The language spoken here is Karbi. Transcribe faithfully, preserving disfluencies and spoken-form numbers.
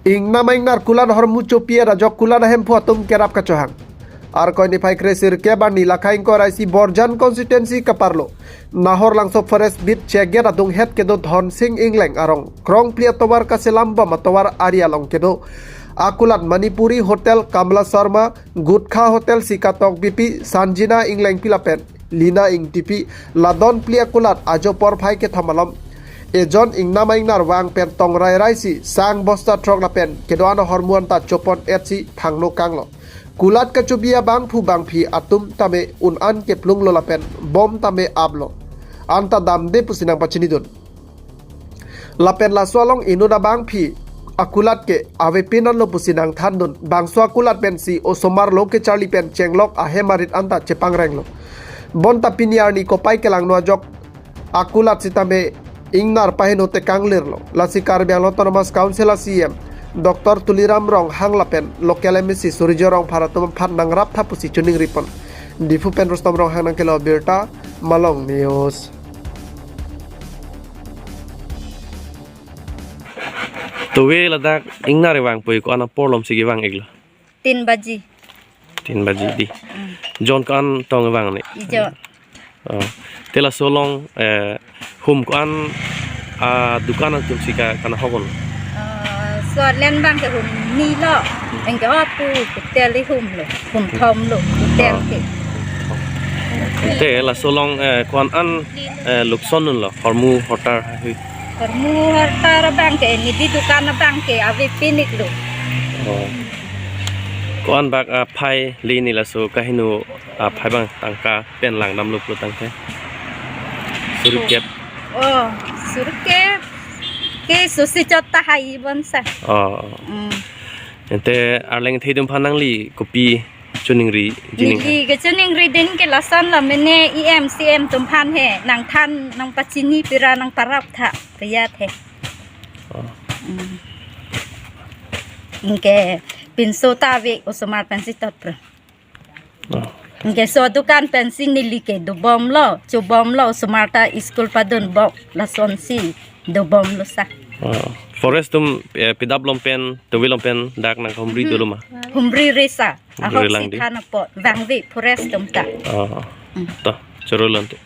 Ingnam a-ingnar kulat ahormu chopi-et ajok kulat ahemphu atum kerap kachohang. Arkoi niphai kre-sirkep arni lakha ingkoi ra isi Borjan constituency kaparlo Nahorlangso forest beat check gate adunghet kedo Dhonsing Engleng arong krongphli atovar kaselam bom atovar ari along kedo akulat Manipuri Hotel Kamla Sharma, Gutkha Hotel Sikatok Bipi, Sanjina Englengpi lapen Lina Ingtipi, la donphli akulat ajo porphai kethom alom ejon ingnam a-ingnar vang pen tong rairai si sang bosta throk lapen kedo-an ahormu anta chopon-et si thangno kanglo. Kulat kachobi abangphu bangphi atum tame un-an keplunglo lapen bom tame aplo. Anta damde pusi nangpachinidun. Lapen laso along inut abangphi akulat ke avepin anlo pusi nangthandun. Bangso akulat pensi osomar lo kecharli pen chenglok ahem arit anta chepangrenglo. Bonta pini arni kopai kelangno ajok akulat sitame ingnar paheno tekanglirlo. Lasi Karbi Anglong Autonomous Council a-C E M Doctor Tuliram Ronghang lapen local M A C Surjya Rongphar atum aphan nangraptha pusi choningripon. Diphu pen Rustom Ronghang nangkelo birta, Malong News. Tove ladak ingnar vangpo, ko-an apor lomsi kevang-iklo? Tin baji. Tin baji dei. Hmm. Jon ko-an tong vang ne? Ijon. Oh. Te laso along, eh, hum ko-an, ah, dukan atum si ka, kanahok-un? Ah, so len bang ke hum ni lo. Engke otu hotel i hum lo. Hum thom lo. Hotel ke. Te laso along, eh, ko-an an, eh, lukson-un lo, hormu hortar haihui? Hormu hortar abang ke, neli dukan abang ke avepin-iklo. Oh. Ko-an bak aphai le ne laso kaheno aphai bang tangka pen langdamlo pulo tangte? Suri kep. Oh, suri kep. Ke susi chot tahai bonsa. Oh. Hmm. Ente arleng thedum aphan nangli kopi choningri jining? Neli kechoningri ding ke lason la mene E M C E M atum aphan he, nangthan nangpachini pira nangparaptha, piyat he. Oh. Hmm. Engke pinso ta ave, osomar pensi totpro. Oh. Engke so dukan pensi neli ke dobomlo, chobomlo, osomar ta school padunbom, lasonsi dobomlo sa. Oh. Forest atum, eh, pidap lom pen, tove lom pen dak nang humri dolo ma? Humri resa. Humri ahok lang si dei. Than apot, vangve forest atum ta. Oh. Hmm. To, choro lon te.